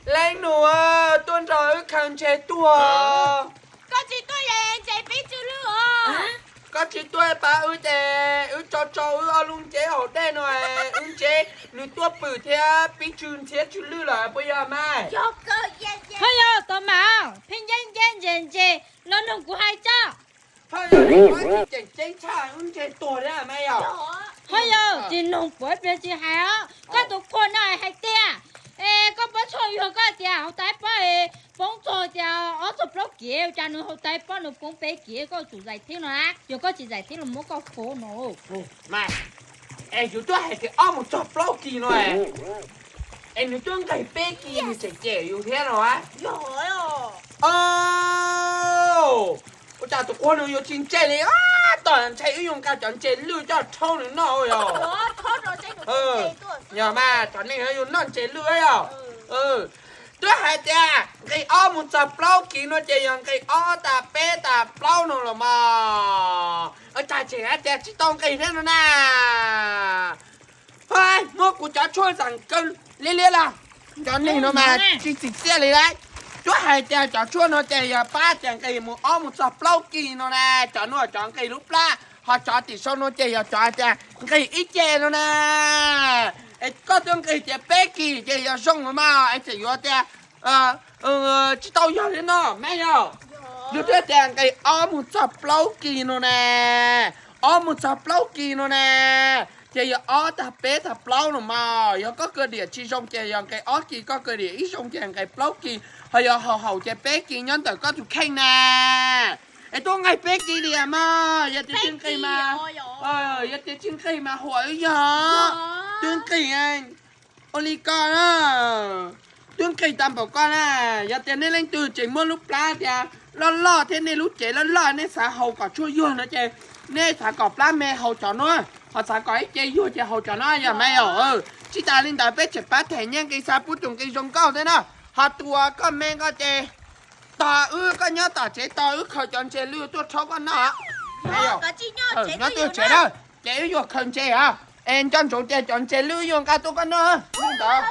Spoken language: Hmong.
Leej nus, tuaj nrog wb khaws ntses tuag. Koj tsis tuaj es ntses peb tsw lwj os. Koj tsis tuaj pab wb ces wb tso tso wb ob lub nceb hauv dej no, wb ntses nws tuaj pwm thiab peb tsw ntxhiab tsw lwj lawm puas yog mas? Ho yog tau mas, pheej nce nce ntses ntses los nug kuv hais tso. Ho yog tsis ceeb tshaj wb ntses tuag thiab mas yog. Ho yog tsis nug puav ib pliag tsis hais os. Koj tus qhua no hais tias, es koj pob tshuaj yuag koj tias hauv tais pob poob txog tias ob txog plaub kiv, cas nws hauv tais pob nws poob peb kiv, koj tsum zais thiab no na. Yog koj tsis zais thiab los muab koj fov no. Es yus twb hais tias ob mus txog plaub kis no, es nws twb nqis peb kis nws tseem cem yus thiab no a. Ua cas tus qhua no yuav tsis ntse li, tom ntshe wb yuav nqa cov ntses lwj coj rhaub nws noj yog. Yog mas, cov neeg yuav noj ntses lwj yog. Twb hais tias nqis ob mus txog plaub kis no ces yog nqis ob tas peb tas plaub no los mas. Ua cas tseem hais tias tsis tau nqis thiab no na. Muab kuv cov tshuaj xam kaw liab liab los. Cov neeg no mas tsis txim txiaj li lauj. Twb hais tias cov tshuaj no ces yog pab tias nqis mus ob mus txog plaub kis no na, cov no cov nqis lub plab, ho cov tim sau no ces yog cov hais tias nqis ib ce no na. Es koj twb nqis tias peb kis ces yog zoo los mas, es tseem yuav tias tsis tau yog li no mas yog. Yog twb tias nqis ob mus txog plaub kis no na, ob mus txog plaub kis no na, ces yog ob tag peb tag plaub no mas. Yog koj kaw diam tsis zoo ces yog nqis ob kis, koj kaw diam ib zoo ces nqis plaub kis, ho yog haum haum ces peb kis nyob ntawm koj tus kheej na. Es twb nqis peb kis diam mas, yog tias tsis nqis mas, yog tias tsis nqis mas huam wb yog. Twb nqis ua li ko na, twb nqis tag npaum ko na. Yog tias nej leej twg tseem muaj lub plab tias loj loj thiab nej lub cev loj loj, nej xav haus kom tshuaj yuag no ces nej xav kom plab me haus cov no, ho xav kom ib ce yuag ces haus cov no yog mas yog. Tsis tas li ntawd peb tseem pab them nyiaj nqi xa pub tus nqi zoo nkauj thiab na. Ho tus uas koj me ko ces tos wb, koj nyob tom tsev tos wb khaws cov ntses lwj tuaj rhaub koj noj. Nyob twj tsev na, ces wb yuav khaws ntses os. Es nco ntsoov tias cov ntses lwj wb yuav nqa tuaj koj noj li ntawd.